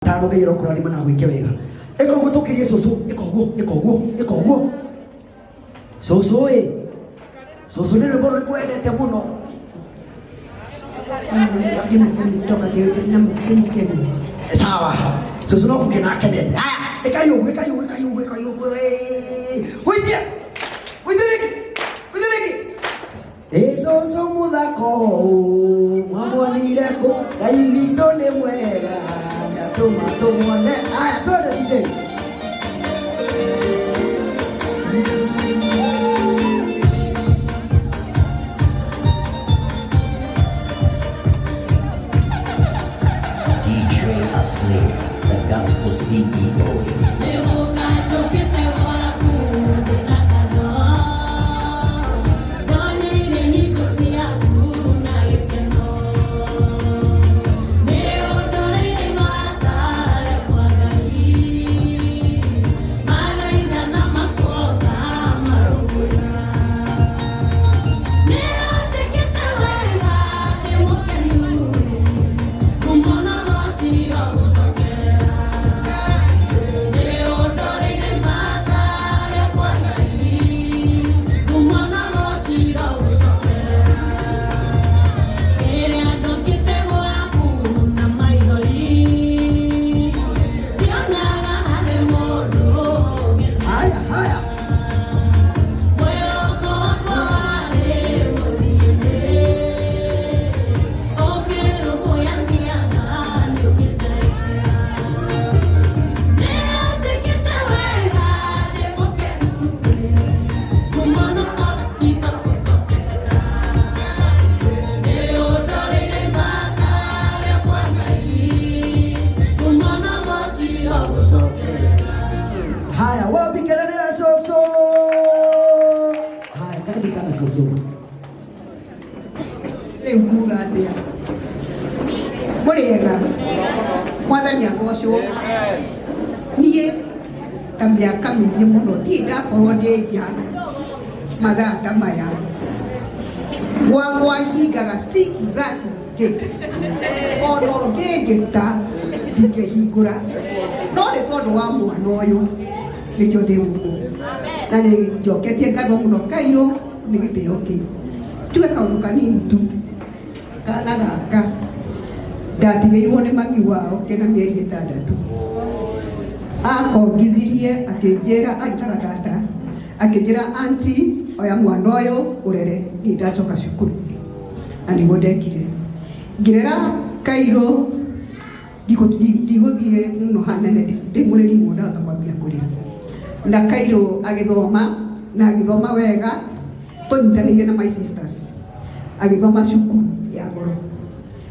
Tano Ngai arokũrathima na gwĩke wega. Ĩka ũguo tũkĩrie cũcũ, ĩka ũguo, ĩka ũguo, ĩka ũguo. Cũcũ ĩ, cũcũ nĩ rwĩmbo rũrĩkũ wendete mũno? Sawa. Cũcũ no gũkena akenete. Haya, ĩkai ũguo, ĩkai ũguo, ĩkai ũguo, ĩkai ũguo. Wĩitie, wĩitie rĩngĩ, wĩitie rĩngĩ. Ĩ cũcũ mũthako ũũ mwamuonire kũ? Ngai witũ nĩ mwega ndatũma tũmuone. Aya, twende DJ. DJ Asli, the Gospel CEO. Haya, haya. Haya, wapi kelele ya soso? Haya, karibu sana soso. Rĩu nguga atĩa? Mũrĩega? Mwathani agocwo. Niĩ ta mĩaka mĩingĩ mũno ndirĩ ndakorwo ndĩ nja mathaa ta maya. Gwakwa hingaga 6:30 gate. Ona ũngĩnjĩta ndingĩhingũra, no nĩ tondũ wa mwana ũyũ nĩkĩo ndĩ gũkũ, na nĩ njoketie ngatho mũno Kairũ nĩ gĩtĩo kĩu. Tuge kaũndũ kanini tu, kana gaka ndatigĩirwo nĩ mami wao kena mĩeri 6. Akongithirie akĩnjĩra, anjĩtaga tata, akĩnjĩra, "Anti, oya mwana ũyũ ũrere, niĩ ndacoka cukuru." Na nĩguo ndekire, ngĩrera Kairũ. Ndigũthiĩ mũno hanene, ndĩ mũrĩri mũno, ndahota kwambia kũrĩra. Na Kairũ agĩthoma, na agĩthoma wega, tũnyitanĩire na my sisters. Agĩthoma cukuru ya goro,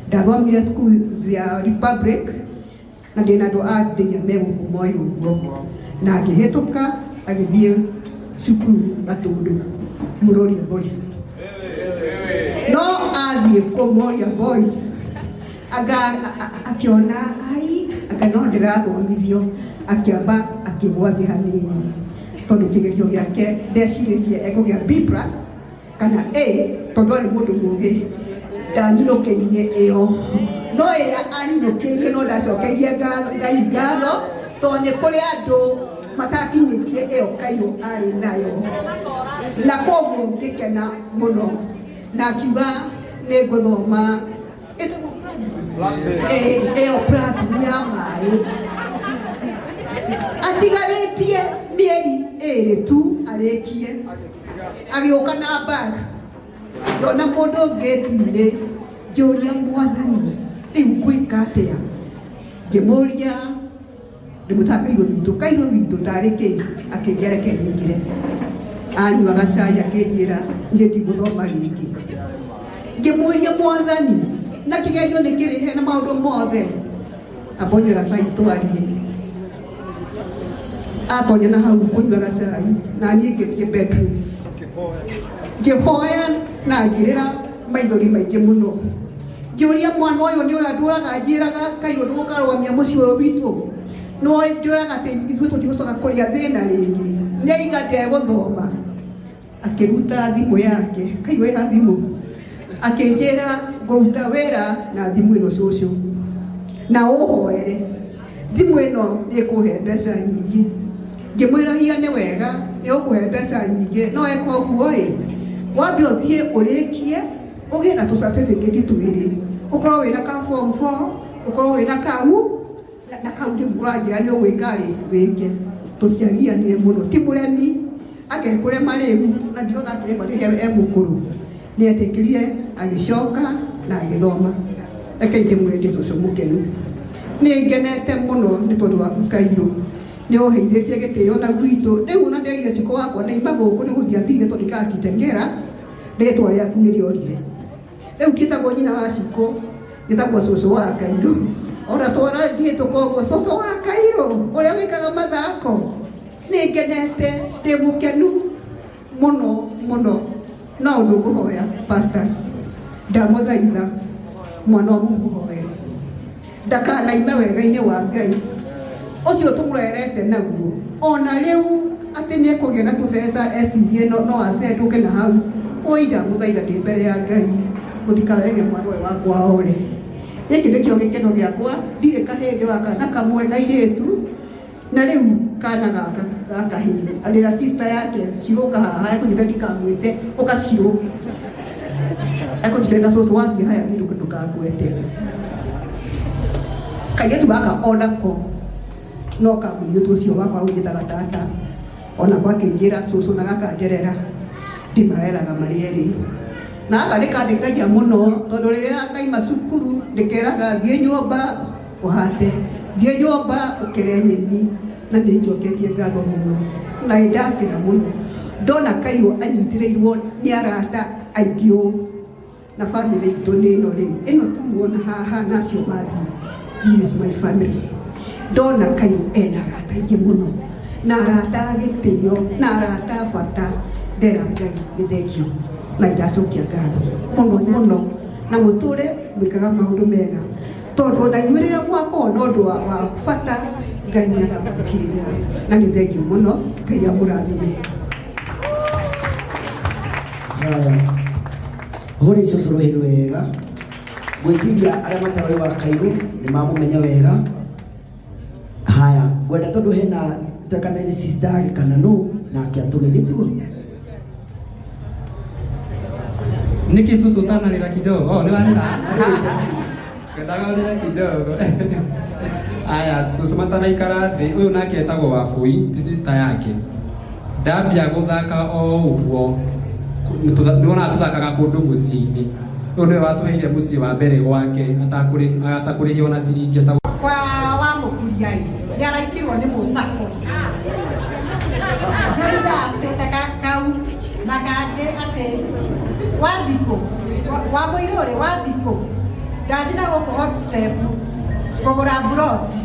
ndathomire cukuru ya Republic, na ndĩna andũ a ndĩia me gũkũ moĩ ũguo. Na akĩhĩtũka agĩthiĩ cukuru Gatũndũ, Mũrũria Boys. No athiĩ kũ Moria Boys, anga akĩona ai anga no ndĩrathomithio, akĩamba akĩgwa thĩ hanini, tondũ kĩgerio gĩake ndecirĩtie ekũgĩa B+ kana A, tondũ arĩ mũndũ mũgĩ. Ndanyinũkĩirie ĩyo, no ĩrĩa anyinũkĩirie, no ndacokeirie Ngai ngatho, tondũ nĩ kũrĩ andũ matakinyĩtie ĩyo Kairũ arĩ nayo. Na koguo ngĩkena mũno, na akiuga nĩ ngũthoma ĩyo platform ya maĩ. Atigarĩtie mĩeri 2 tu arĩkie, agĩũka na bag. Ndona mũndũ ngĩti-inĩ, ngĩũria Mwathani, rĩu ngwĩka atĩa? Ngĩmũria, ndĩmũtaga Kairũ witũ, Kairũ witũ, tarĩ kĩ? Akĩnjĩra reke nyingĩre. Anyuaga cai, akĩnjĩra, "Niĩ ndigũthoma rĩngĩ." Ngĩmũria, "Mwathani, na kĩgerio nĩ kĩrĩhe na maũndũ mothe?" Amba ũnyue gacai twarie. Atonya na hau kũnyua gacai, na niĩ ngĩthiĩ bedroom ngĩhoya na ngĩrĩra maithori maingĩ mũno, ngĩũria mwana ũyũ nĩ ũrĩa ndũraga njĩraga, "Kairũ, ndũkarũgamia mũciĩ ũyũ witũ? No njũraga atĩ ithuĩ tũtigũcoka kũrĩa thĩna rĩngĩ. Nĩ aiga ndegũthoma." Akĩruta thimũ yake, Kairũ ĩha thimũ, akĩnjĩra, "Ngũruta wĩra na thimũ ĩno, cũcũ, na ũhoere." Thimũ ĩno nĩ ĩkũhe mbeca nyingĩ. Ngĩmwĩra hiya nĩ wega, nĩ ũkũhe mbeca nyingĩ, no eka ũguo ĩ, wambe ũthiĩ ũrĩkie, ũgĩe na tũ certificate twĩrĩ, ũkorwo wĩna ka form 4, ũkorwo wĩna kau, na kau rĩu ũranjĩra nĩ ũgwĩka rĩ, wĩke. Tũtiagianire mũno, ti mũremi, akekũrema rĩu, na ndiona akĩrema rĩrĩa e mũkũrũ. Nĩ etĩkĩrire agĩcoka na agĩthoma. Rekei ndĩmwĩre ndĩ cũcũ mũkenu. Nĩ ngenete mũno nĩ tondũ waku Kairũ. Nĩ ũheithĩtie gĩtĩo na gwitũ. Rĩu ona nderire ciko wakwa ndaima gũkũ nĩ gũthiĩ athire tondũ ndikara Kitengela, rĩtwa rĩaku nĩ rĩorire. Rĩu ndiĩtagwo nyina wa ciko, njĩtagwo cũcũ wa Kairũ. Ona twana ngĩhĩtũka ũguo, cũcũ wa Kairũ, ũrĩa wĩkaga mathako. Nĩ ngenete, ndĩ mũkenu mũno mũno. No ũndũ ngũhoya pastors, ndamũthaitha mwana ũmwe mũhoere ndakanaime wega-inĩ wa Ngai ũcio tũmũrerete naguo. Ona rĩu atĩ nĩ ekũgĩa na tũbeca ecirie no acendũke na hau. Oi, ndamũthaitha ndĩ mbere ya Ngai, mũtikarege mwana ũyũ wakwa ore. Gĩkĩ nĩkĩo gĩkeno gĩakwa, ndirĩ kahĩndĩ wa kana kamwe kairĩtu, na rĩu kana gaka ga kahĩĩ arĩra sister yake ciũka haha ekũnyita ndikamwĩte ũkaciũ ekũnyita na cũcũ wathiĩ haya niĩ ndũkangwete. Kairĩtu gaka onako no ka mũirĩtu ũcio wakwa ũnjĩtaga tata, onako akĩnjĩra cũcũ na gakanjerera ndimareraga marĩ erĩ. Na gaka nĩ kandeithagia mũno tondũ rĩrĩa kaima cukuru ndĩkeraga thiĩ nyũmba ũhate, thiĩ nyũmba ũkere nyeni, na nĩ njoketie ngatho mũno na nĩ ndakena mũno ndona Kairũ anyitĩrĩirwo nĩ arata aingĩ ũũ na family itũ nĩ ĩno rĩu ĩno tũmuona haha na acio mathiĩ. This is my family. Ndona Kairũ ena arata aingĩ mũno na arata a gĩtĩo na arata a bata, ndera Ngai nĩ thengio na ndacokia ngatho mũno mũno, na mũtũre mwĩkaga maũndũ mega tondũ ona inyuĩ rĩrĩa mwakorwo na ũndũ wa bata Ngai nĩ akamũtirĩra, na nĩ thengio mũno. Ngai amũrathime. Haya, hũrĩ icũcũ rũhĩ rwega. Ngwĩciria arĩa mataroĩ wa Kairũ nĩ mamũmenya wega. Haya, ngwenda tondũ hena kana nĩ sister yake kana nũ nake atũgeithie tiguo. Niki susu utanarĩra kidogo? Oh, nĩ warĩra? Ngwendaga ũrĩre kidogo. Aya, susu matanaikara thĩ, ũyũ nake etagwo Wabui, ti sister yake. Ndambia gũthaka o ũguo, nĩwonaga tũthakaga kũndũ mũciĩ-inĩ. Ũyũ nĩwe watũheire mũciĩ wa mbere gwake, atakũrĩhio ona ciringi. Kwa wa mũkuria ĩ nĩ araitirwo nĩ mũcako ndĩrauga atĩte kau na kangĩ atĩ wathikũ wa mũirũrĩ wathikũ ndathi na gũkũ hot step kũgũra mburoti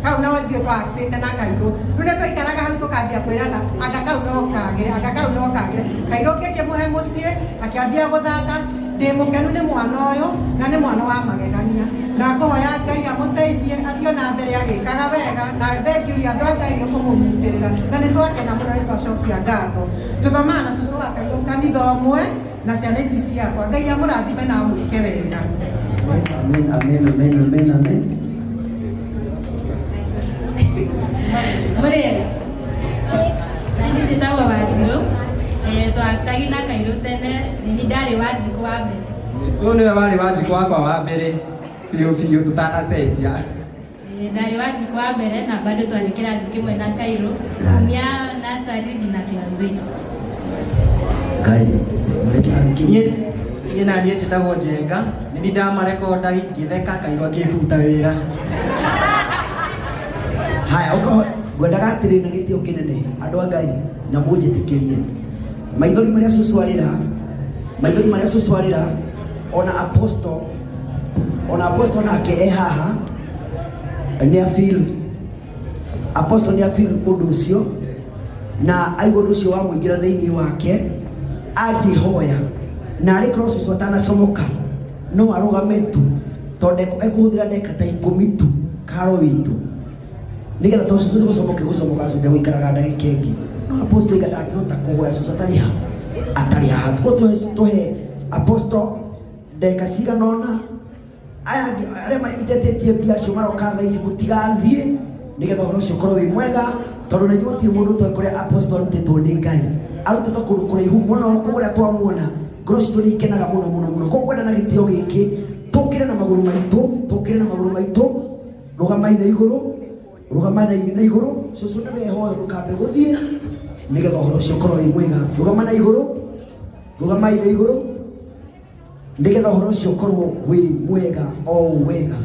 kau no ithuĩ twatĩte na Kairũ. Rĩu nĩ twaikaraga hau tũkambia kwĩrana anga kau no kagĩre, anga kau no kagĩre. Kairũ ngĩkĩmũhe mũciĩ akĩambia gũthaka. Ndĩ mũkenu nĩ mwana ũyũ na nĩ mwana wa magegania, na ngũhoya Ngai amũteithie athiĩ na mbere agĩkaga wega, na thengiũ andũ a Ngai nĩ kũmũnyitĩrĩra, na nĩ twakena mũno, nĩ twacokia ngatho. Tũthomaga na cũcũ wa Kairũ kanitha ũmwe na ciana ici ciakwa. Ngai amũrathime na amwĩke wega. Amen, amen, amen, amen, amen. Mũrĩega. Na niĩ njĩtagwo Wanjirũ. Twatagi na Kairũ tene, nĩ ndarĩ Wanjikũ wa mbere. Ũyũ nĩwe warĩ Wanjikũ wakwa wa mbere biũ biũ tũtanacenjia. Ndarĩ Wanjikũ wa mbere na bado twarĩ kĩrathi kĩmwe na Kairũ kumia nursery nginya class 8. Ngai, mũrĩ kĩrathi kĩmwe. Niĩ na niĩ njĩtagwo Njenga, nĩ niĩ ndamarekonda ngĩtheka Kairũ akĩbuta wĩra. Haya, ũkaho ngwendaga atĩrĩ na gĩtĩo kĩnene andũ a Ngai na mũnjĩtĩkĩrie. Maithori marĩa cũcũ arĩra, maithori marĩa cũcũ arĩra, ona apostle, ona apostle nake e haha nĩ a feel, apostle nĩ a feel ũndũ ũcio, na aigua ũndũ ũcio wamũingĩra thĩinĩ wake anjĩhoya na arĩ korwo cũcũ atanacomoka no arũgame tu tondũ ekũhũthĩra ndagĩka ta 10 tu karo witũ nĩgetha tondũ cũcũ nĩ gũcomoka gũcomoka cũcũ ndegũikaraga ndagĩka ĩngĩ no apostle iga ndangĩhota kũhoya cũcũ atarĩ ha atarĩ haha. Koguo tũhe apostle ndagĩka cigana ũna. Aya angĩ arĩa maindetĩtie mbia cio maroka thaa ici mũtigathiĩ nĩgetha ũhoro ũcio ũkorwo wĩ mwega tondũ na ithuĩ gũtirĩ mũndũ ũtoĩ kũrĩa apostle arutĩtwo nĩ Ngai arutĩtwo kũndũ kũraihu mũno kũrĩa twamuona ngoro citũ nĩ ikenaga mũno mũno mũno koguo kwenda na gĩtĩo gĩkĩ tũkĩre na magũrũ maitũ tũkĩre na magũrũ maitũ rũgamai na igũrũ rũgamai na igũrũ cũcũ nĩ wehoyo ndũkambe gũthiĩ nĩgetha ũhoro ũcio ũkorwo wĩ mwega rũgama na igũrũ rũgamai na igũrũ nĩgetha ũhoro ũcio ũkorwo wĩ mwega o wega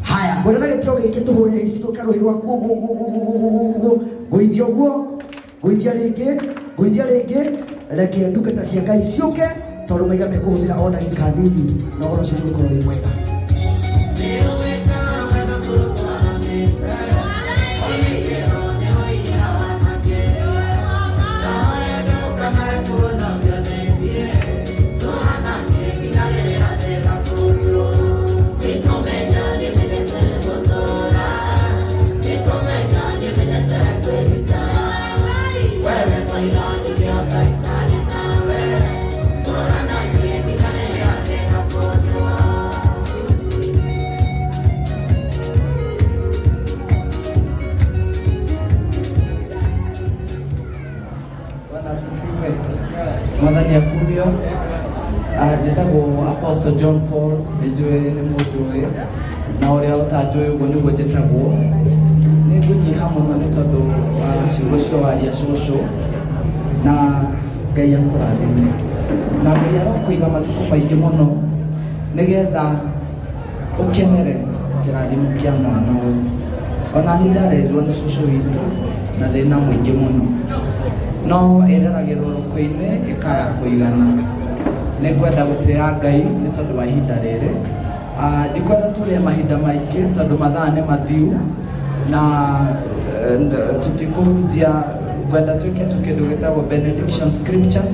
haya ngwenda na gĩtĩo gĩkĩ tũhũre ici tũkarũhĩ rwaku ũguo ũguo ũguo ũguo ũguo ũguo ngũithia ũguo ngũithia rĩngĩ ngũithia rĩngĩ reke ndungata cia Ngai ciũke tondũ maiga mekũhũthĩra o ndagĩka nini na ũhoro ũcio nĩũgũkorwo wĩ mwega. Bwana asifiwe. Mwathani akumio. Njĩtagwo Apostle John Paul, nĩnjũĩ nĩ mũnjũĩ na ũrĩa ũtanjũĩ ũguo nĩguo njĩtagwo. Nĩ ngũnyiha mũno nĩ tondũ wa ciugo cio waria cũcũ na Ngai akũrathime na Ngai arokũiga matukũ maingĩ mũno nĩgetha ũkenere kĩrathimo kĩa mwana ũyũ. Ona niĩ ndarerirwo nĩ cũcũ witũ na thĩna mũingĩ mũno no ĩreragĩrwo rũkũ-inĩ ĩkaga kũigana. Nĩ ngwenda gũtĩĩa Ngai nĩ tondũ wa ihinda rĩrĩ. Ndikwenda tũrĩe mahinda maingĩ tondũ mathaa nĩ mathiu na tũtikũhunjia ngwenda twĩke tu kĩndũ gĩtagwo benediction scriptures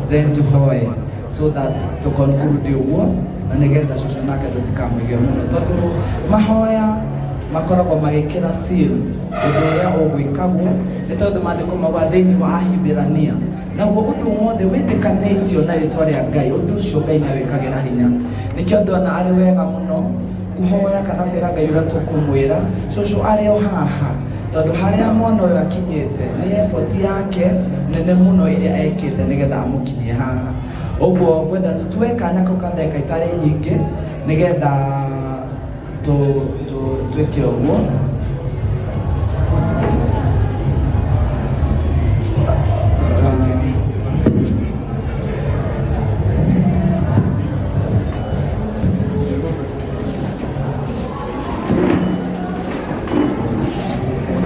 then tũhoe so that to conclude ũguo na nĩgetha cũcũ nake tũtikamũige mũno tondũ mahoya makoragwo magĩkĩra seal ũndũ ũrĩa ũgwĩkagwo nĩ tondũ maandĩko mauga thĩinĩ wa Ahibirania naguo ũndũ wothe wĩtĩkanĩtio na rĩtwa rĩa Ngai ũndũ ũcio Ngai nĩawĩkagĩra hinya. Nĩkĩo ndona arĩ wega mũno kũhoya kana kwĩra Ngai ũrĩa tũkũmwĩra cũcũ arĩ o haha tondũ harĩa mwana ũyũ akinyĩte nĩ effort yake nene mũno ĩrĩa ekĩte nĩgetha amũkinyie haha. Ũguo ngwenda tũtue kanya kau ka ndagĩka itarĩ nyingĩ nĩgetha twĩke ũguo.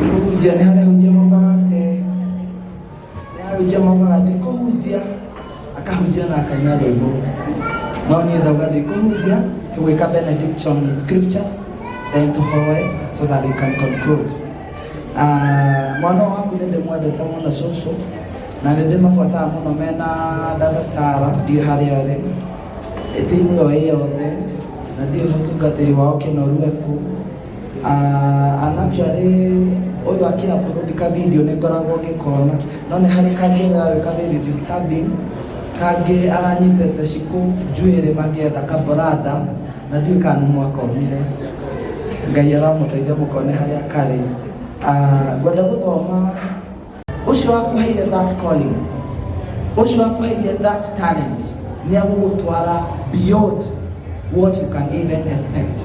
Kũhunjia nĩ harĩa hunjia maugaga atĩ nĩ harĩa maugaga atĩ kũhunjia akahunjia na akaina rwĩmbo no niĩ ndauga thiĩ kũhunjia tũgwĩka benediction scriptures then tũhoe so that we can conclude. Mwana waku nĩ ndĩmwendete mũno cũcũ na nĩ ndĩmabuataga mũno mena dada Sara ndiũ harĩa arĩ timu ĩyo ĩ yothe na ndiũĩ mũtungatĩri wao Kĩnoru eku. And actually ũyũ akĩra ka video nĩ ngoragwo ngĩkona no nĩ harĩ kangĩ gagĩka very disturbing kangĩ aranyitĩte cikũ njuĩrĩ magĩetha kaboranda na ndiũĩ kana nĩ mwakonire. Ngai aramũteithia mũkone harĩa karĩ. Ngwenda gũthoma ũcio wakũheire that calling ũcio wakũheire that talent nĩ agũgũtwara beyond what you can even expect.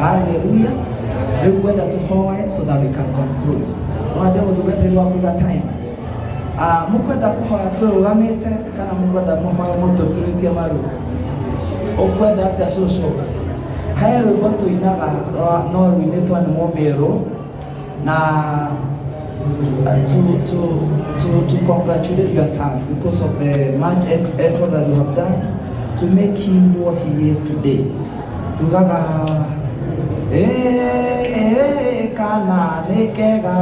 Hallelujah. Rĩu ngwenda tũhoe so that we can conclude. Wande mũtungatĩri wa kuiga time. Mũkwenda kũhoya tũrũgamĩte kana mũkwenda mũhoe mũtũturĩtie maru? Ũkwenda atĩa cũcũ? He rwĩmbo tũinaga no rũinĩtwo nĩ Mũmĩrũ na to congratulate your son because of the much effort that you have done to make him what he is today. Tugaga kana nĩ kega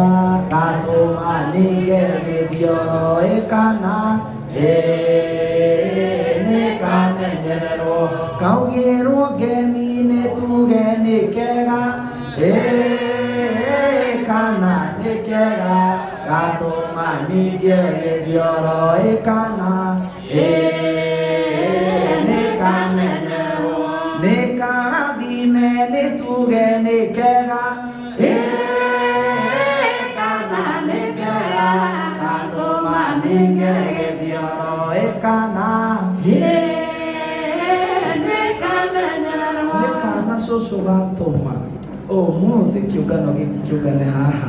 gatũma ningĩ gĩthioro ĩ kana nĩ kamenyererwo kaugĩrwo ngemi nĩ tuge nĩ kega kana nĩ kega gatũma ningĩ gĩthioro ĩ kana nĩ kamenyererwo nĩ karathiĩ Ĩkana nĩ kana cũcũ gatũma ũmũthĩ kĩũngano gĩkĩ kĩũngane haha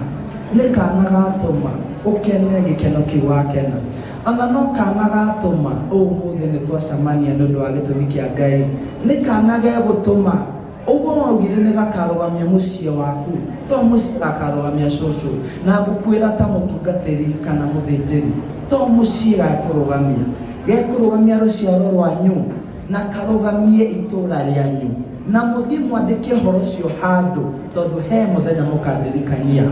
nĩ kana gatũma ũkene gĩkeno kĩu wakena ona no kana gatũma ũmũthĩ nĩ twacemania nĩ ũndũ wa gĩtũmi kĩa Ngai nĩ kana gegũtũma ũguo waugire nĩ gakarũgamia mũciĩ waku to mũciĩ gakarũgamia cũcũ na ngũkwĩra ta mũtungatĩri kana mũthĩnjĩri to mũciĩ gakũrũgamia gekũrũgamia rũciaro rwanyu na karũgamie itũra rĩanyu na mũthiĩ mwandĩke ũhoro ũcio handũ tondũ he mũthenya mũkandirikania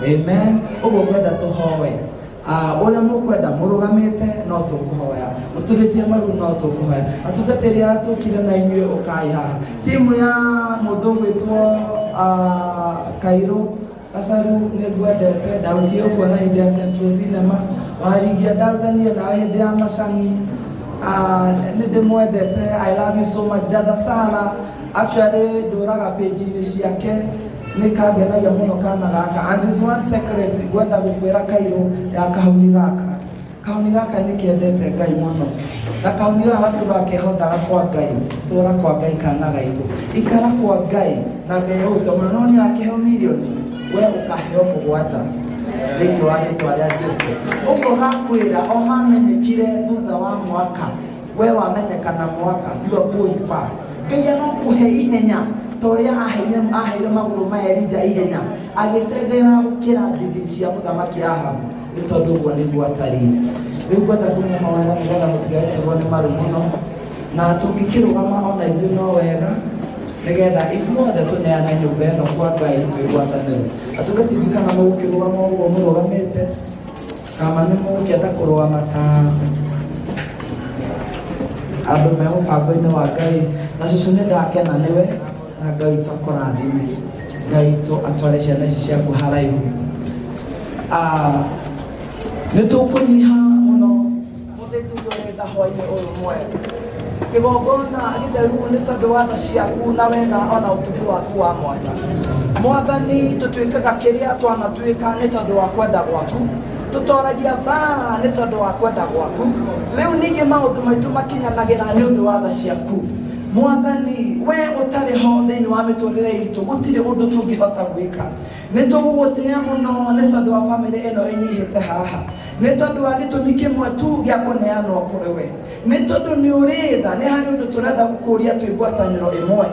amen ũguo ngwenda tũhoe ũrĩa mũkwenda mũrũgamĩte no tũkũhoya mũturĩtie maru no tũkũhoya atungatĩri arĩa tũkire na inyuĩ ũkai haha timu ya mũndũ ũgwĩtwo Kairũ Gacaru nĩ ngwendete ndaũkire ũkuona hĩndĩ ya Central Cinema warigia ndarutania nawe hĩndĩ ya macani nĩ ndĩmwendete I love you so much Dada Sara actually ndũraga page-inĩ ciake nĩ kangenagia mũno kana gaka and is one secret ngwenda gũkwĩra Kairũ ya kahuni gaka kahuni gaka nĩ kendete Ngai mũno na kahuni gaka gatũraga kehotaga kwa Ngai tũra kwa Ngai kana gaitũ ikara kwa Ngai na Ngai ũgũtũma no nĩ akĩheo mirioni we ũkaheo mũgwanja thĩinĩ wa rĩtwa rĩa Jesu ũguo gakwĩra o mamenyekire thutha wa mwaka we wamenyekana mwaka you are going far Ngai arokũhe ihenya ta ũrĩa aheire magũrũ ma Elija ihenya agĩteng'era gũkĩra ndithi cia mũthamaki Ahabu nĩ tondũ ũguo nĩguo atariĩ rĩu ngwenda kũmũhoera nĩgetha mũtigaĩtĩrwo nĩ maru mũno na tũngĩkĩrũgama ona ithuĩ no wega nĩgetha ithuothe tũneane nyũmba ĩno kwa Ngai twĩgwatanĩre atungatĩri kana mũgũkĩrũgama ũguo mũrũgamĩte kama nĩ mũgũkĩenda kũrũgama ta andũ me mũbango-inĩ wa Ngai na cũcũ nĩ ndakena nĩwe na Ngai witũ akũrathime Ngai witũ atware ciana ici ciaku haraihu nĩ tũkũnyiha mũno mũthĩnjĩri ũrĩ tha hwainĩ ũyũ mwega kĩgongona gĩtheru nĩ tondũ wa tha ciaku na wega ona ũtugi waku wa mwanya mwathani tũtuĩkaga kĩrĩa twanatuĩka nĩ tondũ wa kwenda gwaku tũtoragia mbara nĩ tondũ wa kwenda gwaku rĩu ningĩ maũndũ maitũ makinyanagĩra nĩ ũndũ wa tha ciaku mwathani we ũtarĩ ho thĩinĩ wa mĩtũrĩre itũ gũtirĩ ũndũ tũngĩhota gwĩka nĩ tũgũgũtĩĩa mũno nĩ tondũ wa bamĩrĩ ĩno ĩnyihĩte haha nĩ tondũ wa gĩtũmi kĩmwe tu gĩa kũneanwo kũrĩ we nĩ tondũ nĩ ũrĩ tha nĩ harĩ ũndũ tũrenda gũkũria twĩ ngwatanĩro ĩmwe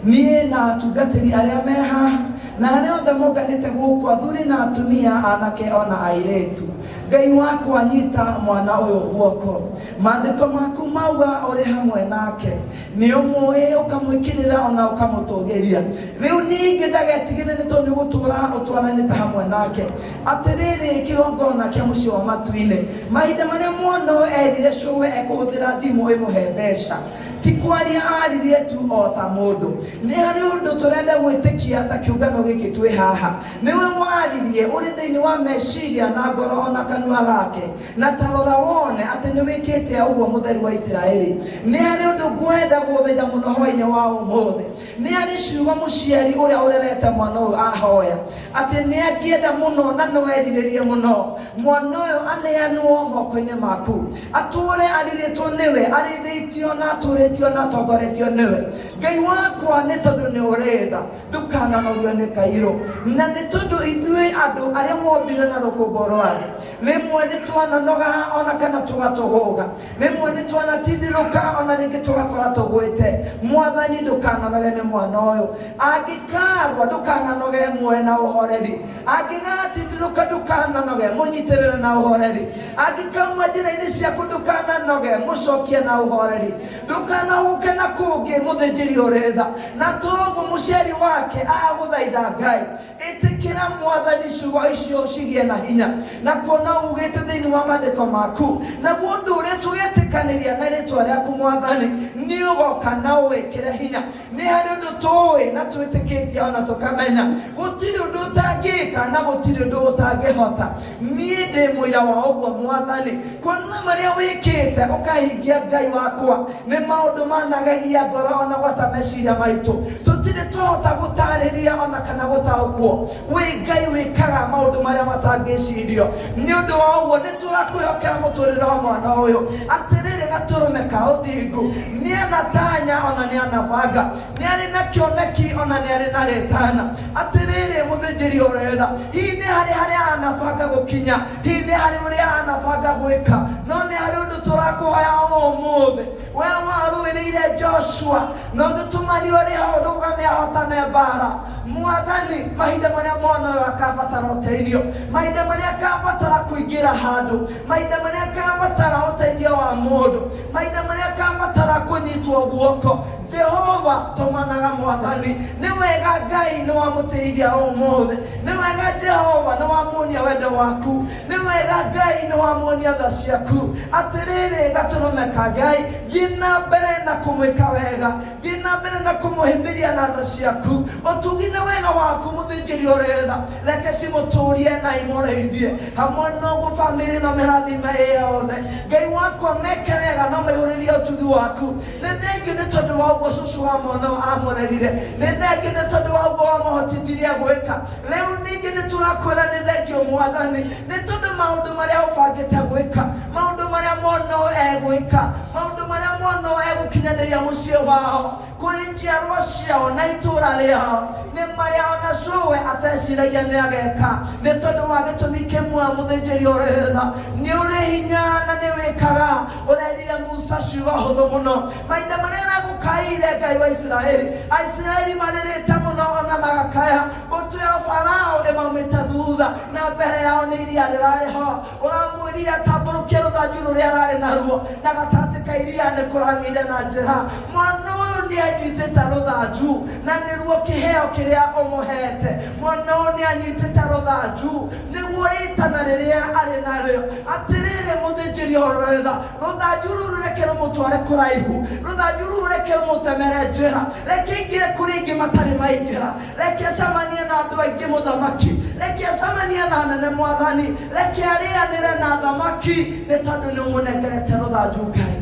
niĩ na atungatĩri arĩa me haha na arĩa othe monganĩte gũkũ athuri na atumia anake ona airĩtu Ngai wakwa nyita mwana ũyũ guoko maandĩko maku mauga ũrĩ hamwe nake nĩ ũmũĩ ũkamwĩkĩrĩra ona ũkamũtũgĩria rĩu ningĩ ndagetigĩre nĩ tondũ nĩ ũgũtũra ũtwaranĩte hamwe nake atĩrĩrĩ kĩgongona kĩa mũciĩ wa matu-inĩ mahinda marĩa mwana ũyũ erire cũwe ekũhũthĩra thimũ ĩmũhe mbeca ti kwaria aririe tu o ta mũndũ nĩ harĩ ũndũ tũrenda gwĩtĩkia ta kĩũngano gĩkĩ twĩ haha nĩwe waririe ũrĩ thĩinĩ wa meciria na ngoro ona kanua gake na ta rora wone atĩ nĩ wĩkĩte ũguo mũtheru wa Isiraeli nĩ harĩ ũndũ ngwenda gũthaitha mũno hwainĩ wa ũmũthĩ nĩ harĩ ciugo mũciari ũrĩa ũrerete mwana ũyũ ahoya atĩ nĩ angĩenda mũno na no erirĩrie mũno mwana ũyũ aneanwo moko-inĩ maku atũre arirĩtwo nĩwe arĩithĩtio na atũrĩtio na atongoretio nĩwe Ngai wakwa nĩ tondũ nĩ ũrĩ tha ndũkananorio nĩ Kairũ na nĩ tondũ ithuĩ andũ arĩa wombire na rũkũngũ rwa thĩ rĩmwe nĩ twananoga ona kana tũgatũgũga rĩmwe nĩ twanatindirũka ona rĩngĩ tũgakora tũgwĩte mwathani ndũkananoge nĩ mwana ũyũ angĩkarwa ndũkananoge muoe na ũhoreri angĩgatindirũka ndũkananoge mũnyitĩrĩre na ũhoreri angĩkauma njĩra-inĩ ciaku ndũkananoge mũcokie na ũhoreri ndũkanahũke na kũngĩ mũthĩnjĩri ũrĩ tha na toguo mũciari wake agũthaitha Ngai ĩtĩkĩra mwathani ciugo icio cigĩe na hinya na kuona ugĩte thĩinĩ wa maandĩko maku naguo ũndũ ũrĩa tũgetĩkanĩria na rĩtwa rĩaku mwathani nĩ ũgoka na ũwĩkĩre hinya nĩ harĩ ũndũ tũĩ na twĩtĩkĩtie ona tũkamenya gũtirĩ ũndũ ũtangĩka na gũtirĩ ũndũ ũtangĩhota niĩ ndĩ mũira wa ũguo mwathani kuona marĩa wĩkĩte ũkahingia Ngai wakwa nĩ maũndũ managagia ngoro ona gwata meciria maitũ tũtirĩ twahota gũtarĩria ona kana kana gũtaũkwo. Wĩ Ngai wĩkaga maũndũ marĩa matangĩcirio. Nĩ ũndũ wa ũguo nĩ tũrakwĩhokera mũtũrĩre wa mwana ũyũ. Atĩrĩrĩ, gatũrũme ka ũthingu nĩ anatanya ona nĩ anabanga, nĩ arĩ na kĩoneki ona nĩ arĩ na rĩtana. Atĩrĩrĩ, mũthĩnjĩri ũretha, hihi nĩ harĩ harĩa anabanga gũkinya, hihi nĩ harĩ ũrĩa anabanga gwĩka, no nĩ harĩ ũndũ tũrakũhoya ũmũthĩ. We warũĩrĩire Joshua na ũgĩtũma riũa rĩrũgame ahotane mbara. Mwathani, mahinda marĩa mwana ũyũ akabatara ũteithio, mahinda marĩa akabatara kũingĩra handũ, mahinda marĩa akabatara ũteithio wa mũndũ, mahinda marĩa akabatara kũnyitwo guoko, Jehova tũmanaga Mwathani. Nĩ wega Ngai nĩ wamũteithia ũmũthĩ, nĩ wega Jehova nĩ wamuonia wendo waku, nĩ wega Ngai nĩ wamuonia tha ciaku. Atĩrĩrĩ, gatũrũme ka Ngai, thiĩ na mbere na kũmwĩka wega, thiĩ na mbere na kũmũhĩmbĩria na tha ciaku. Ũtugi na wega waku mũthĩnjĩri ũretha, reke cimũtũrie na imũrĩithie hamwe na ũguo bamĩrĩ ĩno mĩrathime ĩ yothe. Ngai wakwa, meke wega na maihũrĩrie ũtugi waku. Nĩ thengiũ nĩ tondũ wa ũguo cũcũ wa mwana amũrerire, nĩ thengiũ nĩ tondũ wa ũguo wamũhotithirie gwĩka. Rĩu ningĩ nĩ tũrakwĩra nĩ thengiũ Mwathani, nĩ tondũ maũndũ marĩa ũbangĩte gwĩka, maũndũ marĩa mwana ũyũ egwĩka, maũndũ marĩa mwana ũyũ egũkinyanĩria mũciĩ wao, kũrĩ njiarwa ciao na itũũra rĩao, nĩ marĩa ona cũwe ateciragia nĩ ageka. Nĩ tondũ wa gĩtũmi kĩmwe, mũthĩnjĩri ũrĩ tha, nĩ ũrĩ hinya na nĩ wĩkaga. Ũrerire Musa ciugo hũthũ mũno mahinda marĩa aragũkaĩire Ngai wa Isiraeli. Aisiraeli marĩrĩte mũno ona magakaya, mbũtũ ya Farao ĩmaumĩte thutha na mbere yao nĩ iria rĩrarĩ ho. Ũramwĩrire atambũrũkie rũthanju rũrĩa ararĩ naruo, na gatagatĩ ka iria nĩ kũragĩire na njĩra. Mwana ũyũ nĩ anyitĩte rũthanju na nĩruo kĩheo kĩrĩa ũmũhete. Mwana ũyũ nĩ anyitĩte rũthanju nĩguo ĩtana rĩrĩa arĩ narĩo. Atĩrĩrĩ, mũthĩnjĩri ũretha, rũthanju rũrũ reke rũmũtware kũraihu, rũthanju rũrũ reke rũmũtemere njĩra, reke aingĩre kũrĩ aingĩ matarĩ maingĩra, reke acemanie na andũ aingĩ mũthamaki, reke acemanie na anene Mwathani, reke arĩanĩre na thamaki, nĩ tondũ nĩ ũmũnengerete rũthanju. Ngai,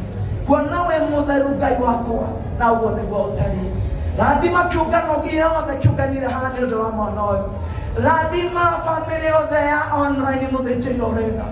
kuona wĩ mũtheru Ngai wakwa, na ũguo nĩguo ũtariĩ. Rathima kĩũngano gĩothe kĩũnganire haha nĩ ũndũ wa mwana ũyũ. Rathima bamĩrĩ yothe ya online. Mũthĩnjĩri ũretha,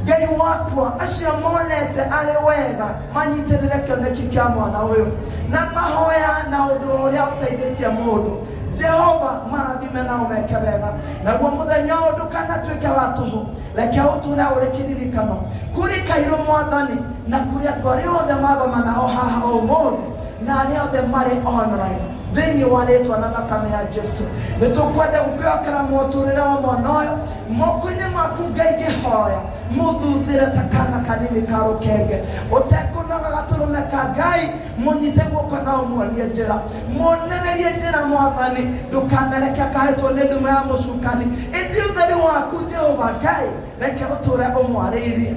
Ngai wakwa, acio monete arĩ wega manyitĩrĩre kĩoneki kĩa mwana ũyũ na mahoya na ũndũ ũrĩa ũteithĩtie mũndũ, Jehova marathime na ũmeke wega. Naguo mũthenya ũyũ ndũkanatuĩke wa tũhũ, reke ũtũre ũrĩ kĩririkano kũrĩ Kairũ, Mwathani, na kũrĩ andũ arĩa othe mathoma nao haha ũmũthĩ na arĩa othe marĩ online. Thĩinĩ wa rĩtwa na thakame ya Jesu, nĩ tũkwenda gũkwĩhokera mũtũrĩre wa mwana ũyũ moko-inĩ maku. Ngai, ngĩhoya mũthuthĩre ta kana kanini ka rũkenge ũtekũnoga. Gatũrũme ka Ngai, mũnyite guoko na ũmuonie njĩra, muonererie njĩra. Mwathani, ndũkanareke akahĩtwo nĩ nduma ya mũcukani, ĩndĩ ũtheri waku, Jehova Ngai, reke ũtũre ũmwarĩirie.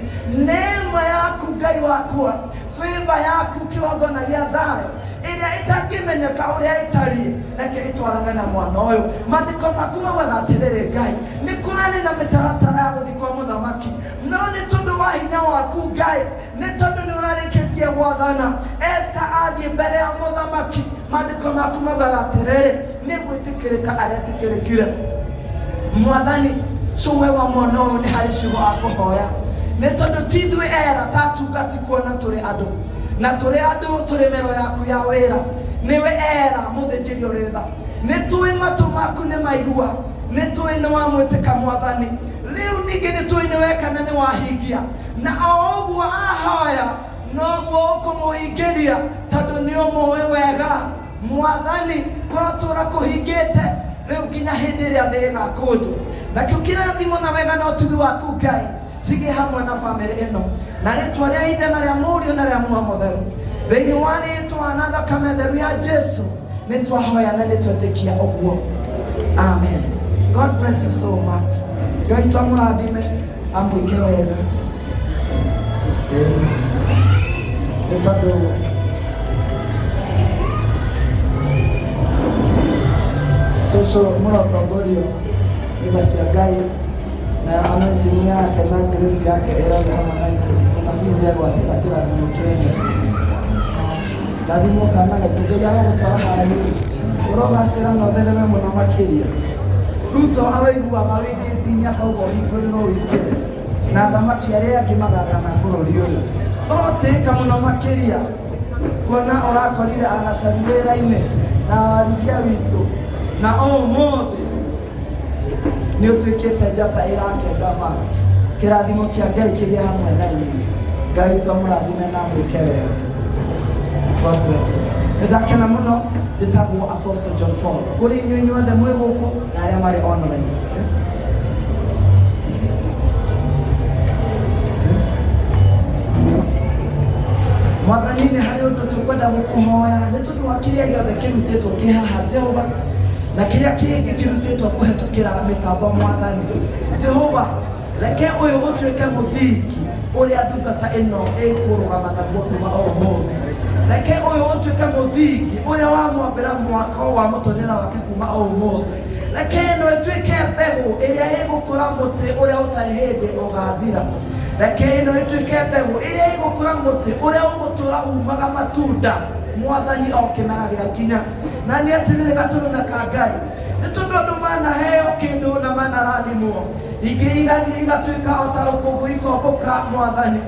Neema yaku, Ngai wakwa, favor yaku, kĩgongona gĩa thayũ ĩrĩa ĩtangĩmenyeka ũrĩa ĩtariĩ, reke ĩtwarane na mwana ũyũ. Maandĩko maku maugaga atĩrĩrĩ, Ngai, nĩ kũrarĩ na mĩtaratara ya gũthiĩ kwa mũthamaki, no nĩ tondũ wa hinya waku, Ngai, nĩ tondũ nĩ ũrarĩkĩtie gwathana, Esta athiĩ mbere ya mũthamaki, maandĩko maku maugaga atĩrĩrĩ, nĩ gwĩtĩkĩrĩka aretĩkĩrĩkire. Mwathani, cũwe wa mwana ũyũ nĩ harĩ ciugo akũhoya, nĩ tondũ ti ithuĩ era ta atungati, kuona tũrĩ andũ na tũrĩ andũ tũrĩ mĩro yaku ya wĩra. Nĩwe era mũthĩnjĩri ũrĩ tha, nĩ tũĩ matũ maku nĩ maigua, nĩ tũĩ nĩ wamwĩtĩka. Mwathani, rĩu ningĩ nĩ tũĩ nĩ weka na nĩ wahingia, na o ũguo ahoya noguo ũkũmũhingĩria, tondũ nĩ ũmũĩ wega. Mwathani, kũrotũra kũhingĩte rĩu nginya hĩndĩ ĩrĩa thĩ ĩgakũnjwo. Nakĩo kĩrathimo na wega na ũtugi waku, Ngai, cigĩe hamwe na bamĩrĩ ĩno, na rĩtwa rĩa Ithe na rĩa Mũriũ na rĩa Muoyo Mũtheru. Thĩinĩ wa rĩtwa na thakame theru ya Jesu nĩ twahoya na nĩ twetĩkia ũguo, amen. God bless you so much. Ngai twamũrathime, amwĩke wega. Nĩ tondũ cũcũ mũrotongorio nĩ tha cia Ngai na anointing yake na grace yake ĩrothe hamwe na ithuĩ. Mũnabii nĩ agwatĩra kĩrathimo kĩene. Rathimwo kana gaitũ, Ngai arogũtwara haraihu, ũrogacĩra na ũthereme mũno makĩria. Ruto aroiguaga wĩ gĩti-inĩ akauga ũhingũrĩrwo ũingĩre na athamaki arĩa angĩ magathana bũrũri ũyũ. Ũrotĩĩka mũno makĩria kuona ũrakorire agacaru wĩra-inĩ na warithia witũ na ũmũthĩ nĩ ũtuĩkĩte njata ĩrakenda ma. Kĩrathimo kĩa Ngai kĩgĩe hamwe na inyuĩ. Ngai witũ amũrathime na amwĩke wega. God bless you. Nĩ ndakena mũno njĩtagwo Apostle John Paul. Kũrĩ inyuĩ inyuothe mwĩ gũkũ na arĩa marĩ online. Mwathani nĩ harĩ ũndũ tũkwenda gũkũhoya nĩ tondũ wa kĩrĩa gĩothe kĩrutĩtwo kĩ haha Jehova na kĩrĩa kĩngĩ kĩrutĩtwo kũhetũkĩra mĩtambo Mwathani Jehova reke ũyũ ũtuĩke mũthingi ũrĩa ndungata ĩno ĩkũrũgama naguo kuma o ũmũthĩ. Reke ũyũ ũtuĩke mũthingi ũrĩa wamwambĩra mwako wa mũtũrĩre wake kuma o ũmũthĩ. Reke ĩno ĩtuĩke mbegũ ĩrĩa ĩgũkũra mũtĩ ũrĩa ũtarĩ hĩndĩ ũgathira. Reke ĩno ĩtuĩke mbegũ ĩrĩa ĩgũkũra mũtĩ ũrĩa ũgũtũra umaga matunda Mwathani o kĩmera gĩakinya. Na nĩ atĩrĩrĩ gatũrũme ka Ngai, nĩ tondũ andũ manaheo kĩndũ na manarathimwo, ingĩ igathiĩ igatuĩka o ta rũkũngũ ikombũka Mwathani,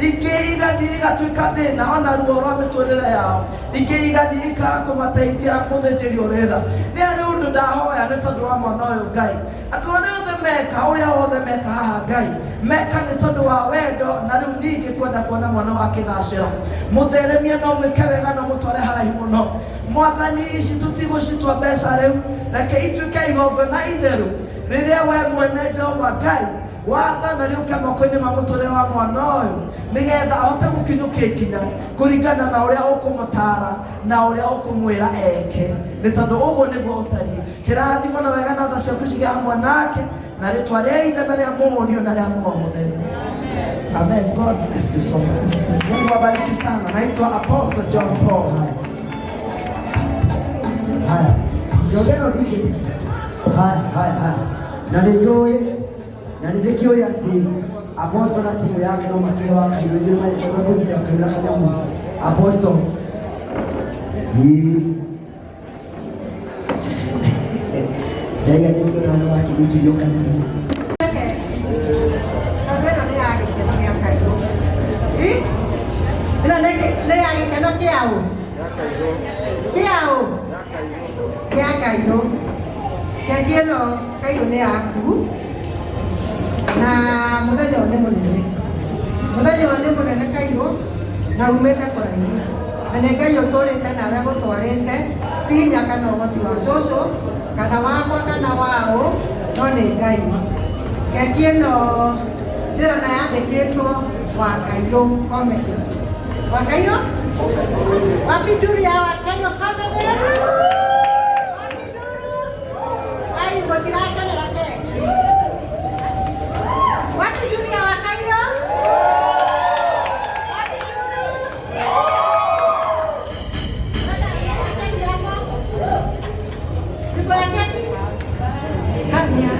ingĩ igathiĩ igatuĩka thĩna ona ruo rwa mĩtũrĩre yao, ingĩ igathiĩ ikaga kũmateithia mũthĩnjĩri ũrĩ tha. Nĩ harĩ ũndũ ndahoya nĩ tondũ wa mwana ũyũ Ngai, andũ arĩa othe meka ũrĩa wothe meka haha Ngai, meka nĩ tondũ wa wendo na rĩu ningĩ kwenda kuona mwana ũyũ akĩgacĩra. Mũtheremie na ũmwĩke wega na ũmũtware haraihu mũno. Mwathani ici tũtigũcitua mbeca rĩu, reke ituĩke igongona itheru rĩrĩa we mwene Jehova Ngai wathana rĩũke moko-inĩ ma mũtũrĩre wa mwana ũyũ nĩgetha ahote gũkinyũkia ikinya kũringana na ũrĩa ũkũmũtara na ũrĩa ũkũmwĩra eke, nĩ tondũ ũguo nĩguo ũtariĩ. Kĩrathimo na wega na tha ciaku cigĩe hamwe nake na rĩtwa rĩa Ithe na rĩa Mũriũ na rĩa Roho Mũtheru. Amen. God bless you so much. Mungu abariki sana. Naitwa Apostle John Paul. Haya, njogero ndingĩ. Haya, haya, haya. Na nĩ njũĩ na nĩ ndĩkĩũĩ atĩ Apostle na timu yake no makĩhe wa kairũ ithuĩ mekũnyita kairũ na kanyamũ. Apostle. Ĩĩ. Ndaiga nĩ njũĩ na nĩ wakĩnyitithio kanyamũ. Tondũ ĩno nĩ ya gĩkeno gĩa kairũ. Ĩ? Ĩno nĩ ya gĩkeno kĩa ũ? Kĩa ũ? Kĩa kairũ. Keki ĩno kairũ nĩ yaku na mũthenya ũyũ nĩ mũnene. Mũthenya ũyũ nĩ mũnene kairũ na umĩte kũraihu. Na nĩ Ngai ũtũrĩte nawe agũtwarĩte ti hinya kana ũhoti wa cũcũ kana wakwa kana waũ no nĩ Ngai. Keki ĩno ndĩrona yandĩkĩtwo wa Kairũ Comedy. Wa Kairũ? Wapi nduru ya wa Kairũ Comedy? Wapi nduru? Ai, mũtirakenera keki. Wapi nduru ya wa Kairũ? Wapi nduru? Yuko na keki? Kamia.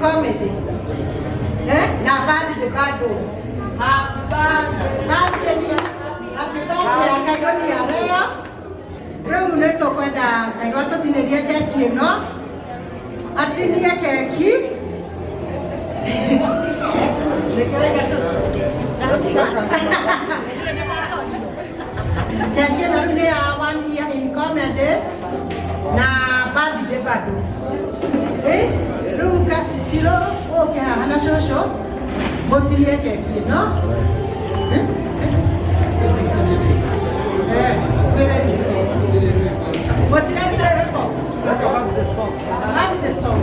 comedy eh na birthday bado. Birthday ni happy birthday ya Kairũ ni ya leo. Rĩu nĩ tũkwenda Kairũ atũtinĩrie keki ĩno, atinie keki. Keki ĩno rĩu nĩ ya one year in comedy na birthday bado. Eh, rĩu Ciro ũke haha na cũcũ mũtinie keki ĩno. Eh? Eh, mũtirekire rwĩmbo. Birthday song.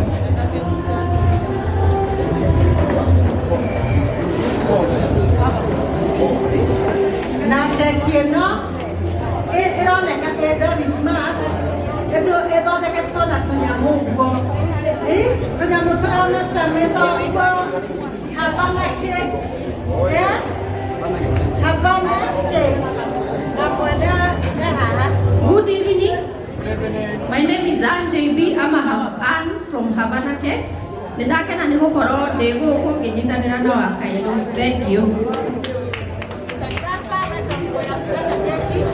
Na keki ĩno ĩroneka ĩ very smart. Ĩthondeketwo na tũnyamũ ũguo. Tũnyamũ tũrametameta ũguo. Havana Cakes. Yes? Havana Cakes. Na mwene e haha. Good evening. My name is Ann JB. I'm a Ann from Havana Cakes. Nĩ ndakena nĩ gũkorwo ndĩ gũkũ ngĩnyitanĩra na Wakairũ. Thank you.